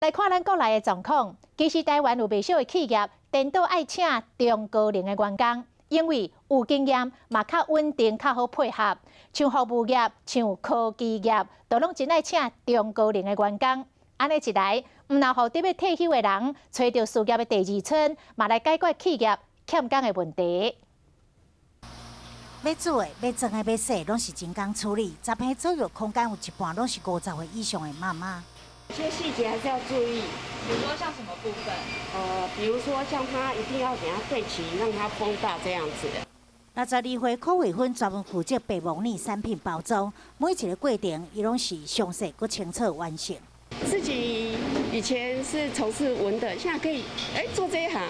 來看咱國內的狀況，其實台灣有袂少的企業，顛倒愛請中高齡的員工，因為有經驗，嘛較穩定、較好配合。像服務業、像科技業，都攏真愛請中高齡的員工。按呢一來，毋若予佇欲退休的人揣著事業的第二春，嘛來解決企業欠工的問題。欲煮的、欲裝的、欲洗，攏是精工處理。10坪左右空間，有一半攏是50歲以上的媽媽。有些細節還是要注意，比如說像什麼部分？比如說像他一定要給他對齊，讓它封大這樣子。62歲柯慧芬專門負責白木耳產品包裝，每一个過程，伊攏是詳細閣清楚完成。自己以前是從事文的，現在可以做這一行，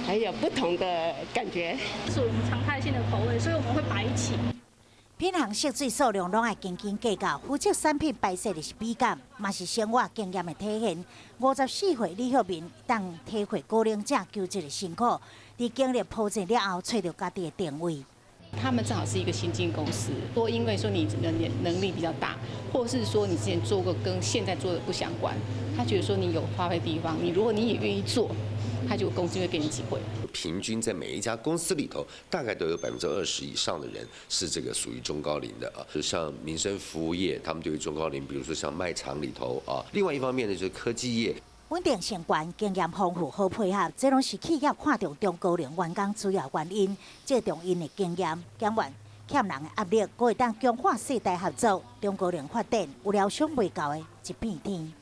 還有不同的感覺。是我們常態性的口味，所以我們會擺一起。品項設計數量攏愛斤斤計較，負責產品擺設的是美感，嘛是生活經驗的體現。54歲李曉明當體會高齡者求職的辛苦，佇經歷鋪墊了後，揣著家己的定位。他們正好是一個新進公司，多因為說你的能力比較大，或是說你之前做過跟現在做的不相關，他覺得說你有發揮地方，你如果你也願意做，他就公司會給你機會。平均在每一家公司裡頭，大概都有20%以上的人是這個屬於中高齡的啊。就像民生服務業，他們對於中高齡，比如說像賣場裡頭啊。另外一方面呢，就是科技業。穩定性懸，經驗豐富，好配合，這攏是企業看重中高齡員工主要原因。借重𪜶的經驗，減緩欠人的壓力，閣會當強化世代合作，中高齡發展有了想袂到的一片天。